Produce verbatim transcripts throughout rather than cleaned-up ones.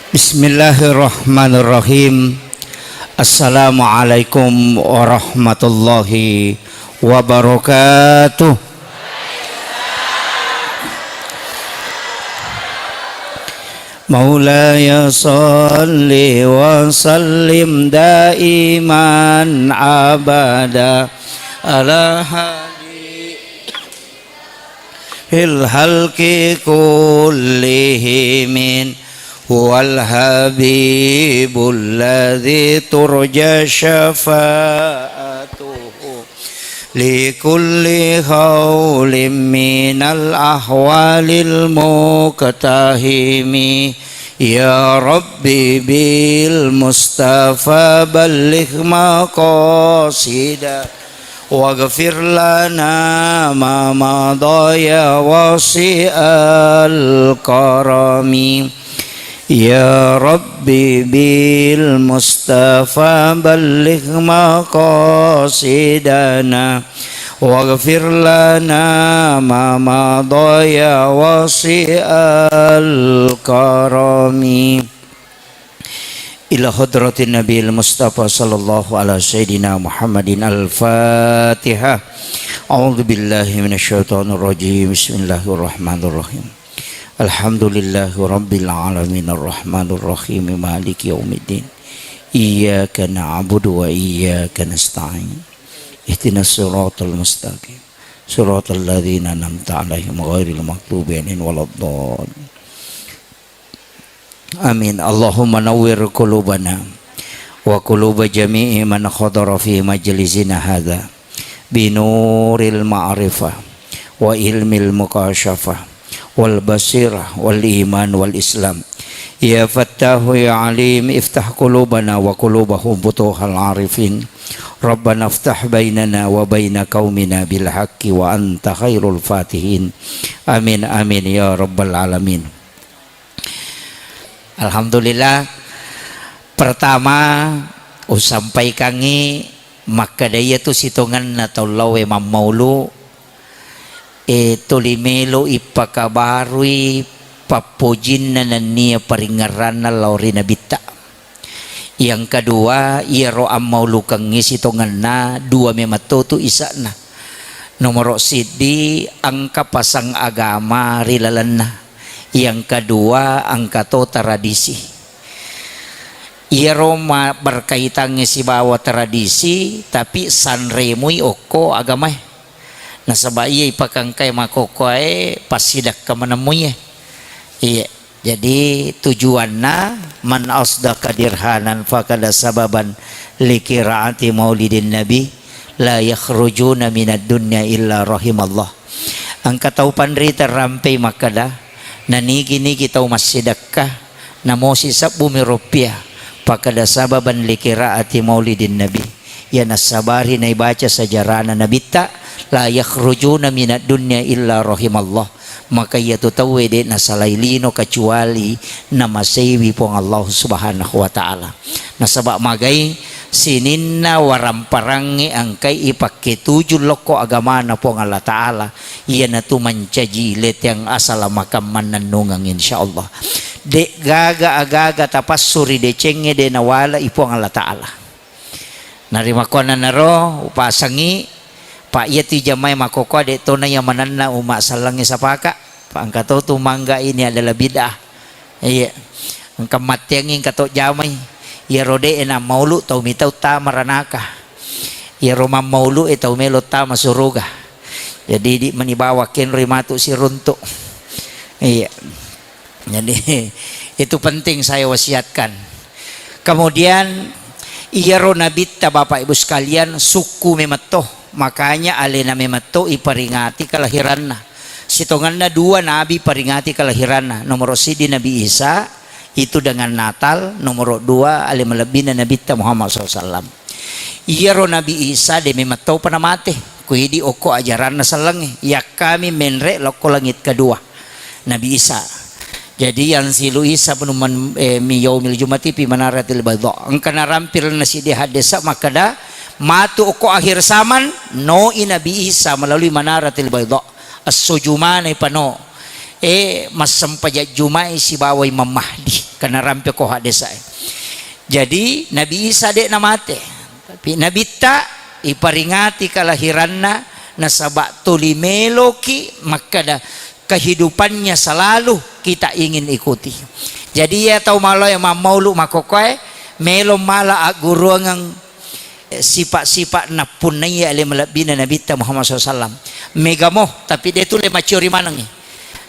Bismillahirrahmanirrahim. Assalamualaikum warahmatullahi wabarakatuh. مولاي صل وسلم دائما أبدا على حبيب الخلق كلهم، هو الحبيب الذي ترجى شفاعته لكل هول من الأهوال المقتحم. يا رب بالمصطفى بلغ مقاصدنا واغفر لنا ما مضى يا واسع الكرم. يا رب بالمصطفى بلغ مقاصدنا واغفر لنا ما مضى يا واسع الكرم. إلى حضرة النبي المصطفى صلى الله على سيدنا محمد الفاتحة. أعوذ بالله من الشيطان الرجيم. بسم الله الرحمن الرحيم. الحمد لله رب العالمين الرحمن الرحيم مالك يوم الدين. إياك نعبد وإياك نستعين. اهدنا الصراط المستقيم. صراط الذين أنعمت عليهم غير المغضوب عليهم ولا الضالين. آمين. اللهم نور قلوبنا وقلوب جميع من حضر في مجلسنا هذا بنور المعرفة وعلم المكاشفة والبصيرة والإيمان والإسلام. يا فتاح يا عليم، افتح قلوبنا وقلوبهم فتوح العارفين. ربنا افتح بيننا وبين قومنا بالحق وأنت خير الفاتحين. آمين، آمين يا رب العالمين. Alhamdulillah. Pertama, usampaikangngi makkeda iyatu sitongenna tau laowe mammaulu, e, tuli melo ipakabarui pappojinna nennia paringngeranna lao ri Nabitta. Yang kedua, iyaro ammaulukengngi sitongenna dua memetto tu ise'na. Nomoro siddi, engka pasang agama ri lalenna. Yang kedua, engka to tradisi. Iyaro ma-, berkaitangnge sibawa tradisi, tapi sanremui okko agamae. Nasaba iya ipakangkai makkokkoe passidakka manemmuie. Iya. Jadi tujuanna, man asdaqa dirhanan fakada sababan likiraati maulidin nabi, la yakhrujuna minad dunya illa rahimallah. Engka tau panrita rampei makkeda, nanigi-nigi tau massidakka, namosi sebbumi rupiah, pakada sababan likiraati maulidin nabi. Iya nassabari naibaca sejarana nabitta, la yakhrujuna minad dunya illa rahimallah. Maka iyatu tauwe de nasalai lino kecuali namaseiwi Puang Allah Subhanahu wa Ta'ala. Nasaba magai sininna waramparangnge engkai ipakketuju lokko agamana Puang Allah Ta'ala, iyanatu mancaji leteang asala makamma mannennungeng, insyaallah. De gaga agaga tapassu ri decengnge de nawalai Puang Allah Ta'ala. Narimakkuannanaro upasengngi, pa iyatu jamai makkokkoe de tona iya manenna umma sellengnge sapaka, pa engka to tu mangga ini adalah bid'ah. Iya. Engka matteangngi engka to jamai. Iyaro de na maulu tau mitau tama ranaka. Iyaro mammaulu e tau melo tama suruga. Jadi di meni bawa kenroi matu siruntu. Iya. Jadi, itu penting saya wasiatkan. Kemudian, iyaro nabitta, Bapak Ibu sekalian, sukku memetto. Makanya alena memetto iperingati kelahiranna. Sitongenna dua nabi peringati kelahiranna. Nomoro siddi Nabi Isa, itu dengan Natal. Nomoro dua, ale malebbina Nabitta Muhammad sallallahu alaihi wasallam. Iyaro Nabi Isa de memettopa namate. Kuidi okko ajaranna sellengnge. Yakkami menre lokko langit kedua. Nabi Isa. Jadi, yang silu Isa bin Man-, eh, mi yaumil jumati fi manaratil baydha. Engka narampil nasi di hadis makkeda, matu okko akhir zaman, noi Nabi Isa melalui manaratil baydha. Esso jumana ipano. E, massempajang Juma'i sibawa Imam Mahdi, karena rampe ko haddesae. Jadi, Nabi Isa de'na mate. Tapi Nabitta iperingati kelahiranna, nasaba tuli meloki makkeda, kehidupannya selalu kita ingin ikuti. Jadi, iya tau maloe mammaulu makkokkoe, melo mala agguruangeng eh, sipa-sipa nappunnaiya ale malebbina Nabitta Muhammad sallallahu alaihi wasallam. Megamo, tapi de tu le maciori manengngi.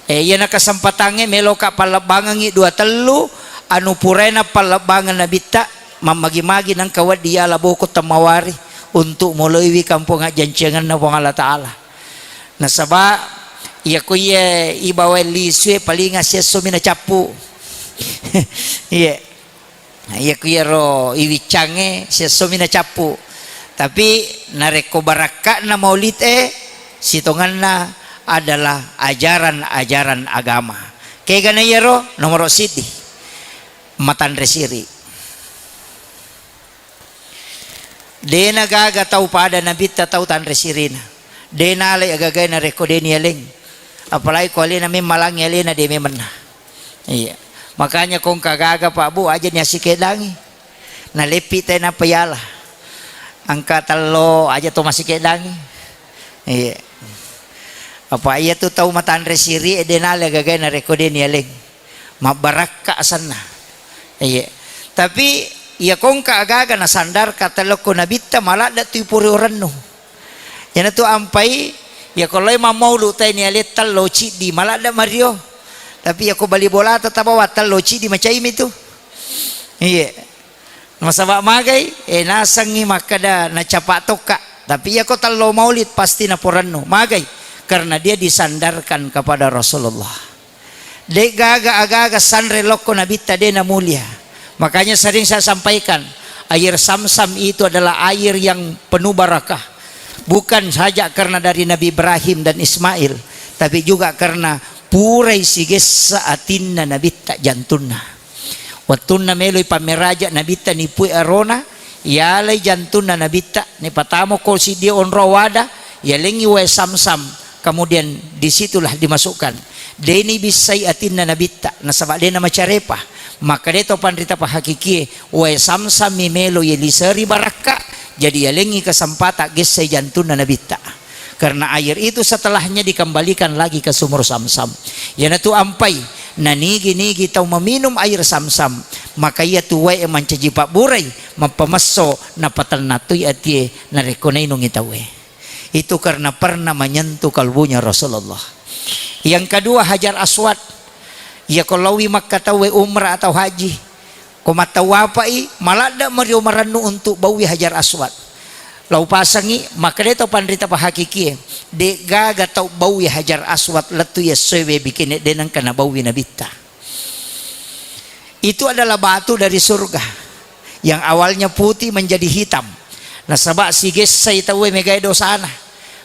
Eh, iyana kesempatangnge meloka pallebbangengngi dua tellu anu puraena pallebbangeng Nabitta, mammagi-magi nengka wedding yala boko temmawari untuk moloiwi kampong ajjanciangenna Puang Allah Ta'ala. Nasaba, iya ko iye ibawa lisue palinga siesso mina cappu. Iye. Nah, iya ku iyaro iwiccangnge siessomi nacappu. Tapi narekko barakka'na maulid e, sitongenna adalah ajaran-ajaran agama. Kegana iyaro nomoro siddi, matanre siri. Dena gaga tau pada Nabitta tau tanre sirina. Dena alai agagae narekko deni aleng. Apalagi ko alena memmalangi alena de memenna. Iya. Makanya kongka gaga, Pak, Bu, aja ni asikedangi. Naleppi te napa yala. Angka tello aja to masikeddangi. Iya. Apa iya tu tau matanre siri e denale gagai narekko deni aleng. Mabbarakka asanna. Iya. Tapi iya kongka agaga nasandarka telokko Nabitta maladda tu ipure orennu. Iyanatu ampai, iya ko loi mammaulu tai ni ale tello ciddi maladda mario. Tapi iya ko bali bolata tabawa tello ciddi macaimi tu. Iya. Nasaba magai, eh, nasengngi makkeda nacapa tokka. Tapi iya ko tello maulid pasti naporennu. Magai? Karena dia disandarkan kepada Rasulullah. De gaga agaga sanre lokko Nabitta de namulia. Makanya sering saya sampaikan, air Samsam itu adalah air yang penuh barakah. Bukan saja karena dari Nabi Ibrahim dan Ismail, tapi juga karena purai sigessa atinna Nabitta jantunna. Wettunna meloi pammeraja Nabitta nipui arona, yalai jantunna Nabitta, nipatamo ko siddi onro wada, yalengi wae Samsam, kemudian disitulah dimasukkan. Deni bissai atinna Nabitta, nasaba dena macarepa. Maka de to panrita pahakikie, wae Samsam mi melo ye liseri barakka, jadi yalengi kesempatan gessai jantunna Nabitta. Karena air itu setelahnya dikembalikan lagi ke sumur Samsam. Iyanatu ampai, nanigi-nigi tau meminum air Samsam, maka iya tu wae mancaji pabburai, mappamesso, napatennatui atie narekko nainungi tauwe. Itu karena pernah menyentuh kalbunya Rasulullah. Yang kedua, Hajar Aswad. Iya ko laowi Makkah tauwe umrah atau haji, ko mattawapa'i, maladda mario marennu untuk baui Hajar Aswad. Lau pasangi, makkeda to panrita pahakikie, de gaga tau baui Hajar Aswad lettu yessoe we bikine de nengka nabaui Nabitta. Itu adalah batu dari surga yang awalnya putih menjadi hitam. Nasaba sigessai tauwe megae dosana.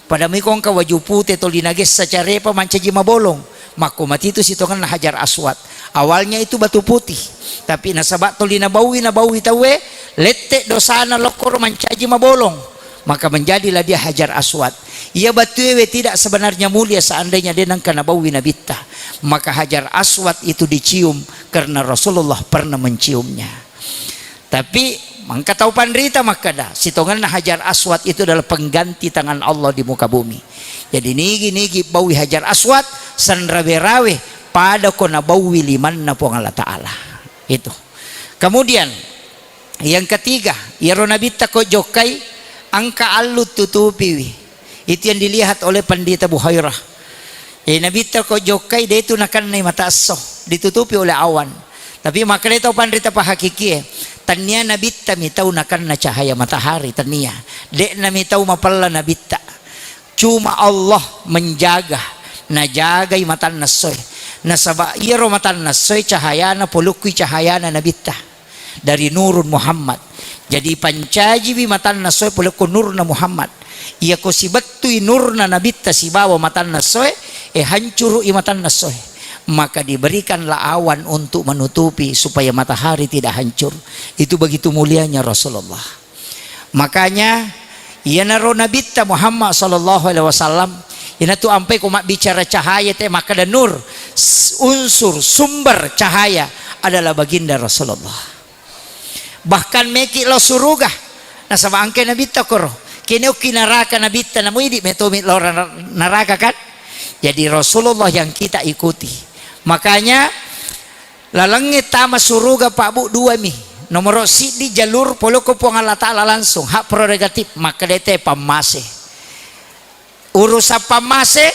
Pada mui ko engka waju pute toli nagessa carepa mancaji mabolong. Makko matitu sitongenna Hajar Aswad. Awalnya itu batu putih, tapi nasaba toli nabaui, nabaui tauwe, lette dosana lokkoro mancaji mabolong. Maka menjadilah dia Hajar Aswad. Iya batuewe tidak sebenarnya mulia seandainya de nengka nabaui Nabitta. Maka Hajar Aswad itu dicium karena Rasulullah pernah menciumnya. Tapi mangka tau panrita makkeda, sitongenna Hajar Aswad itu adalah pengganti tangan Allah di muka bumi. Jadi nigi-nigi baui Hajar Aswad, sanrawe-rawe, pada ko nabaui limanna Puang Allah Ta'ala. Itu. Kemudian, yang ketiga, iyaro Nabitta ko jokkai, engka allu tutupiwi. Itu yang dilihat oleh Pandita Buhairah. Jadi Nabitta ko jokkai, de tu nakennai mata esso, ditutupi oleh awan. Tapi makkeda tau panrita pahakikie, tania Nabitta mi tau nakenna cahaya matahari, tania. De'na mi tau mapella Nabitta. Cuma Allah menjaga, najagai matanna essoe. Nasaba iyaro matanna essoe cahayana polokkui cahayana Nabitta. Dari nurun Muhammad. Jadi pancajiwi matanna essoe polekko nurna Muhammad. Iya ko sibettui nurna Nabitta sibawa matanna essoe, eh, hancuru'i matanna essoe. Maka diberikanlah awan untuk menutupi supaya matahari tidak hancur. Itu begitu mulianya Rasulullah. Makanya, iyanaro Nabitta Muhammad sallallahu alaihi wasallam, Inatu ampai ko mabbicara cahaya te makkeda nur, s-, unsur sumber cahaya adalah baginda Rasulullah. Bahkan meki lao suruga, nasaba engka nabitta koro. Kene okki naraka nabitta, namu idi metomi lao ra-, naraka kan? Jadi Rasulullah yang kita ikuti. Makanya lalengnge tama suruga Pak Bu dua mi. Nomoro siddi jalur pole ko Puang Allah Ta'ala langsung, hak prerogatif, makkeda te pammase. Urusan pammase,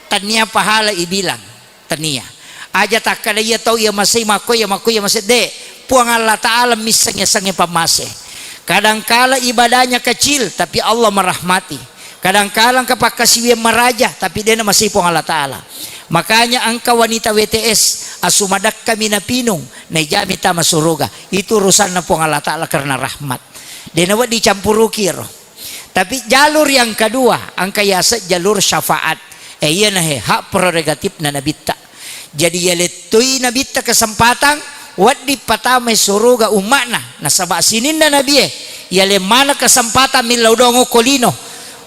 tania pahala ibilang, tania. Aja takkeda iya tau iya masei makko iya makko iya masei, de. Puang Allah Ta'ala misseng yasengnge pammase. Kadangkala ibadahnya kecil, tapi Allah merahmati. Kadangkala engka pakkasiwiang maraja, tapi dena masei Puang Allah Ta'ala. Makanya engka wanita W T S asu madakkami napinung, naijami tama suruga. Itu urusanna Puang Allah Ta'ala karena rahmat. Dena wedding dicampuruki ero. Tapi jalur yang kedua, engka yaseng jalur syafaat. Eh, iyanahe hak prerogatifna nabitta. Jadi, yalettoi nabitta kesempatan, wedding patamai suruga umma'na. Nasaba sininna nabie, yaleng maneng kesempatan millau doang okko lino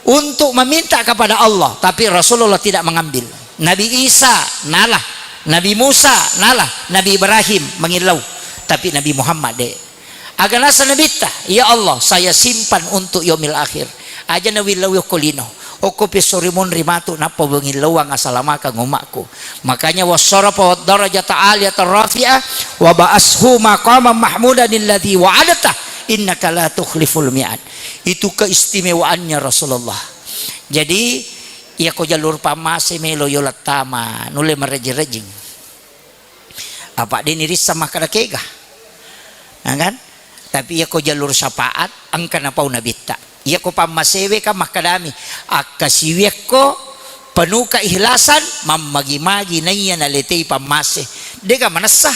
untuk meminta kepada Allah. Tapi Rasulullah tidak mengambil. Nabi Isa nalah, Nabi Musa nalah, Nabi Ibrahim mangillau. Tapi Nabi Muhammad de. Aga naseng nabitta, "Ya Allah, saya simpan untuk yaumil akhir." Aja nawillau okko lino. Okko pissori monri matu, nappa wangillauang asalamakang umma'ku. Makanya, "Wassarafa waddarajata aliyata rafi'ah, wa ba'ashu maqaman mahmudan alladzi wa'adta, innaka la tukhliful mi'ad." Itu keistimewaannya Rasulullah. Jadi, iya ko jalur pammase melo yola tama, nulle marejing-rejing. Apa de nirisseng makkeda kega? Nah, kan? Tapi iya ko jalur syafaat, engka napau nabitta. Iya ko pammasewe kan makkedami, "Akkasiwiakko penuh keikhlasan, mammagi-magi naiya naletei pammase." Dega manessa.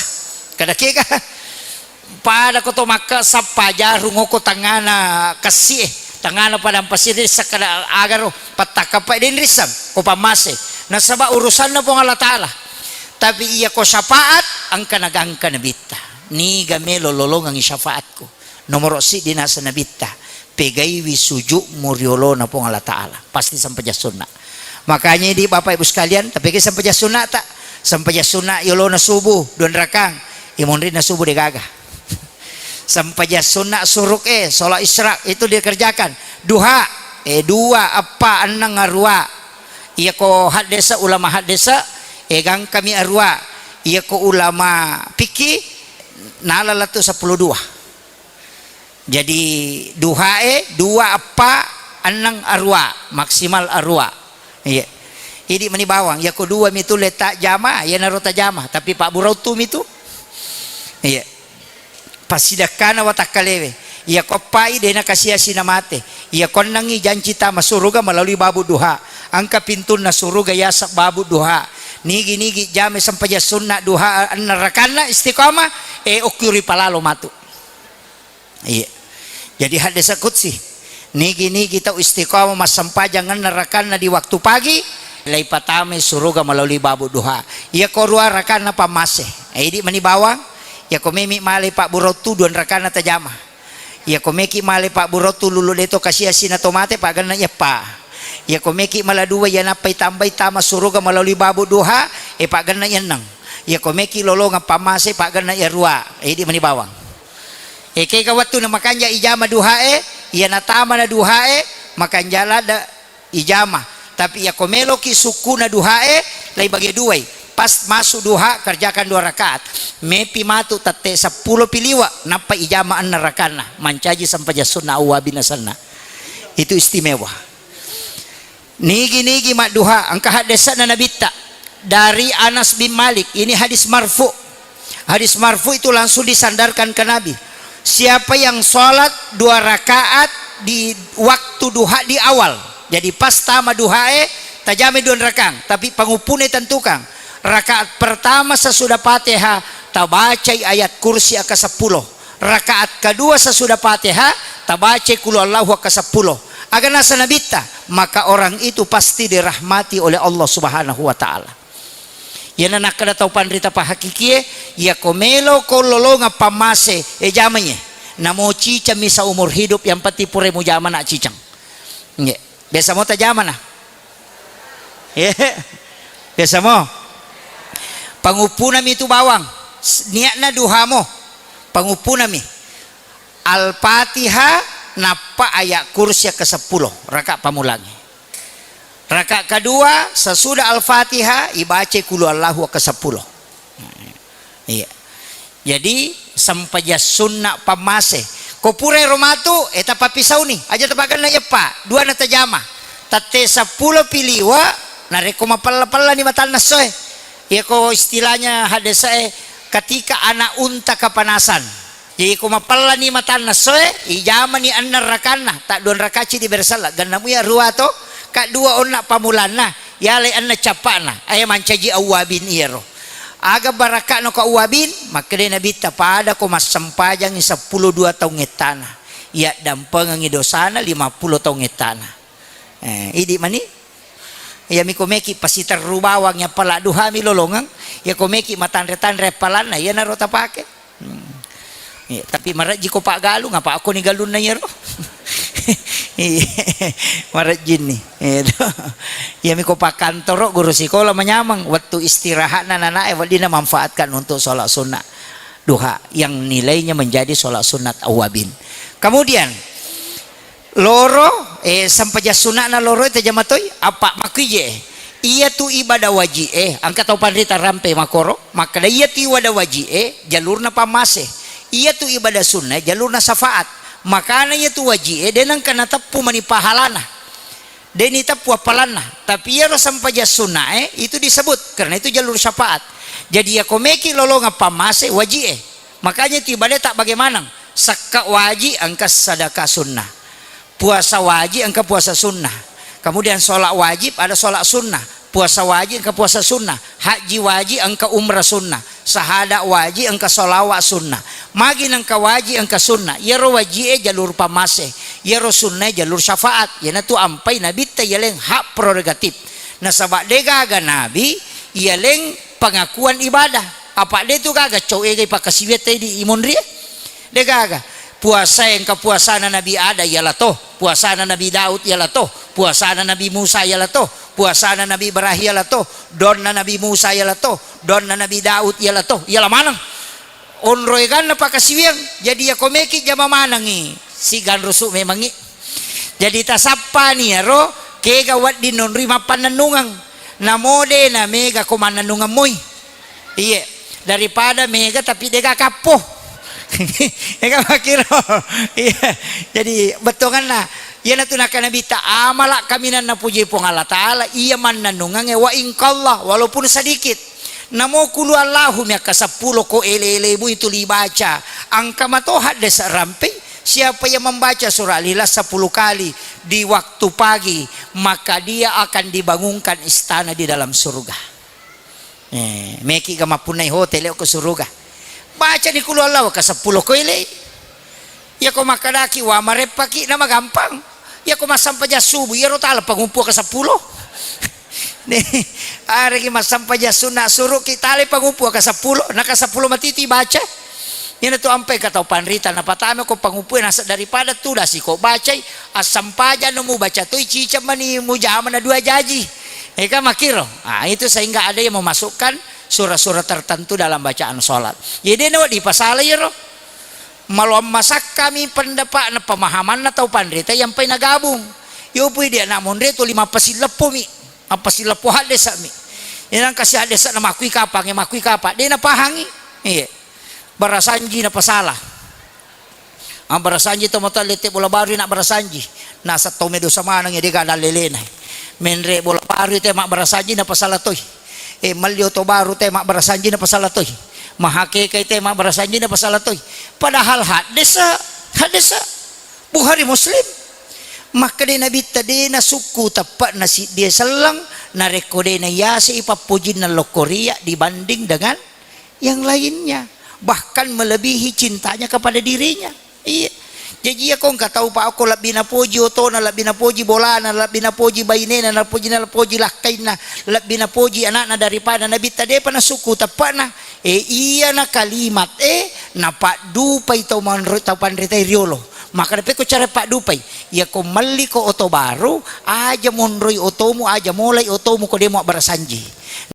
Kada kega? Pada ko to makka sappa jarung oko tangngana kessie, tangngana padang pasir, risseng kada agaro, pattakkapai de nrisseng ko pammase. Nasaba urusanna Puang Allah Ta'ala. Tapi iya ko syafaat, engka nagangka nabitta. Niga melo lolongengngi syafaatku? Nomoro siddi naseng nabitta, pegaiwi sujudmu riolona Puang Allah Ta'ala. Pasti sempajang sunna. Makanya di Bapak Ibu sekalian, tapi ke sempajang sunna tak? Sempajang sunna yolona subuh, dua rakang. Imonrina subuh degaga. Sempajang sunna suruk eh, sholat isyraq itu dikerjakan. Duha, eh, dua, eppa, enneng, arua. Iya ko haddesa, ulama haddesa, eh, gangkami arua. Iya ko ulama fikih, nala lettu seppulo dua. Jadi duhae dua, eppa, enneng, arua, maksimal arua. Iya. Idi mani bawang, iya ko dua mitu letta jama, iyanaro tajama, tapi pabburau tu mitu. Iya. Passidakkana watakkalewe. Iya ko eppai dena kasiasi namate. Iya ko ennengngi janci tama suruga melalui babu duha. Engka pintunna suruga yaseng babu duha. Nigi-nigi jame sempajang sunna duha enneng rakanna istiqamah, eh, okki ripalalo matu. Iya. Jadi haddesa qudsi. Nigi-nigi tau istiqamah massempajang enneng rakanna di waktu pagi, laipatamai suruga melalui babu duha. Iya ko rua rakanna pammase. Eh, idi mani bawang. Iya ko memi male pabburau tu dua rakanna tajama. Iya ko meki male pabburau tu lulu deto kasiasi na tomate paganna iyappa. Iya ko meki mala dua iya nappai tambai tama suruga melalui babu duha, eh, paganna iyenneng. Iya ko meki lolongeng pammase paganna iyarua. Eh, idi mani bawang. Ekega wettu na makanja ijama duhae, iya natama na duhae, makanja ladde ijama. Tapi iya ko meloki sukkuna duhae, lai bage duai. Pas masuk duha, kerjakan dua rakaat. Mepi matu tette seppulo pi liwa, nappa ijama enneng rakanna, mancaji sempajang sunna awwabin asenna. Itu istimewa. Nigi-nigi madduha, engka haddesana nabitta dari Anas bin Malik. Ini hadis marfu. Hadis marfu itu langsung disandarkan ke Nabi. Siapa yang sholat dua rakaat di waktu duha di awal, jadi pas tama duhae, tajame dua rakang, tapi panguppune tentukan. Rakaat pertama sesudah Fatihah, tabacai ayat kursi aka seppulo. Rakaat kedua sesudah Fatihah, tabacai qul huwallahu aka seppulo. Aga nasa nabitta, maka orang itu pasti dirahmati oleh Allah Subhanahu wa Ta'ala. Iyana nakkeda tau panrita pahakikie, iya ko melo ko lolongeng pammase, eh, jamai, eh. Namo cicammi seumur hidup, yang penting pura mujama na cicang. Nggih. Biasa mo tajama na. Eh, biasa mo. Panguppunami tu bawang. S-, niatna duha mo. Panguppunami. Al-Fatihah, nappa ayat kursi ke sepuluh. Raka pamulangi. Raka kedua, sesudah Al-Fatihah, ibaca kulu Allahu ke sepuluh. Iya. Jadi, sempajang sunna pammase. Ko pura ero matu, eh, tapappisauni. Aja tapaganna iyeppa. Dua na tajama. Tette seppulo pi liwa, narekko mapella-pellani matanna essoe. Iya ko istilahnya haddesae, ketika anak unta kepanasan. Jadi ko mapellani matanna essoe, ijamani enneng rakanna, tak dua rakaci di bersella. Ganna muya rua to, ka dua onna pamulanna, yale enneng cappa'na. Ayo mancaji awwabin iyaro. Aga baraka'na ko awwabin, makkedai Nabitta, pada ko massempajangi seppulo dua taung ettana, yaddampengengi dosana lima puluh taung ettana. Eh, idi mani? Iya miko meki pasiterru bawang ya pala duhami lolongeng, ya ko meki matanre-tanre appalanna, iyanaro tapake. Hmm. Iya, tapi marejji ko paggalung, apa ko ni galunna iyaro? Iya, marejjinni. Iya, to. Iya miko pakkantoro, guru sikola manyameng, wettu istirahatna nanae weddinna manfaatkan untuk sholat sunnah duha yang nilainya menjadi sholat sunat awwabin. Kemudian, loro, eh, sempajang sunatna loro itu jama toi, apa makkuje? Iya tu ibadah wajib, eh, engka tau panrita rampe makoro, makkeda iya tu ibadah wajib, eh, jalurna pammase. Iya tu ibadah sunnah, jalurna syafaat. Makana iya tu wajib, eh, de nengka nateppu mani pahalana. Deni teppu appalanna, tapi iyaro sempajang sunnae itu disebut, karena itu jalur syafaat. Jadi, iya ko meki lolongeng pammase wajie. Makanya tu ibadata bagaimana? Sakka wajib engka sedekah sunnah. Puasa wajib engka puasa sunnah. Kemudian sholat wajib ada sholat sunnah. Puasa wajib engka puasa sunnah. Haji wajib engka umrah sunnah. Sahada wajib engka sholawat sunnah. Magi nengka wajib engka sunnah. Iyaro wajie jalur pammase. Iyaro sunnae jalur syafaat. Iyanatu ampai nabitta yaleng hak prerogatif. Nasaba degaga nabi yaleng pengakuan ibadah. Apa de tu gaga cau egai pakasiwiang tedi imunrie. Degaga. Puasa engka puasana Nabi Adam yala to. Puasana Nabi Daud yala to. Puasana Nabi Musa yala to. Puasana Nabi Ibrahim yala to. Donna Nabi Musa yala to. Donna Nabi Daud yala to, yala maneng. Onro eganna pakasiwiang, jadi yako meki jama manengi, siganrusu memangi. Jadi tasappani iyaro, kega wedding nonroi mappannennungeng. Namo de na mega ko mannennungeng moi. Iye, daripada mega tapi dega kappo. Ega makkiro. Iya. Jadi bettuanganna, iyanatu nakkeda Nabitta, amala kaminang napuji Puang Allah Taala, iya mannennungengnge wa in qalla, walaupun sedikit. Namo qul huwallahu mi akka seppulo ko ele-elemu itu libaca. Engka mato haddese rampe, siapa yang membaca surah Al-Ikhlas sepuluh kali di waktu pagi, maka dia akan dibangunkan istana di dalam surga. Eh, meki ga mappunnai hotel ko suruga. Bacani qul huwallahu ka seppulo ko ele. Iyako makkedaki wa mareppaki na magampang. Iyako massempajang subuh, iyaro tala pangumpu ka seppulo. Nih, aregi massempajang sunna suruki tala pangumpu ka seppulo, na ka seppulo matiti baca. Iyanatu ampai ka tau panrita napatama ko pangumpu, nasa daripada tudasi ko bacai, assempajang no mubaca toi ciceng mani mujama na dua jaji. Eka makkiro. Ah, itu sehingga ada yang memasukkan surah-surah tertentu dalam bacaan sholat. Jadi, nawa dipasala iyaro. Maloang masakkami pendapatna, pemahamanna tau panrita yang pai nagabung. Yo pui dia nak monre tu lima pasilleppo mi. Apa silleppo haddesa mi. Yang kasih haddesa na makui kapang, yang makui kapang. Dia napahangi. Iya. Barasanji napasala. Ah, barasanji to mata lete bola baru nak barasanji. Nasa to medo samanang ya dega dalelena. Menre bola baru te mak barasanji napasala toi. Eh, malli oto baru te mak barasanji napasala toi. Mahakeka te mak barasanji napasala toi. Padahal haddesa, haddesa. Bukhari Muslim. Makkeda Nabitta de nasukku teppe'na siddie selleng narekko de nayasei pappojinna lokkoria dibanding dengan yang lainnya, bahkan melebihi cintanya kepada dirinya. Iya. Jaji iya ko engka tau pa ko lebbi napoji otona, lebbi napoji bolana, lebbi napoji bainena, napoji, napoji lakkainna, lebbi napoji anakna daripada Nabitta, depa nasukku teppe'na. Eh, iyana kalimat, eh, napaddupai tau manro-, tau panritai riolo. Maka depe ko cara paddupai, iya ko melli ko oto baru, aja monroi otomu, aja molai otomu ko demo abbarasanji.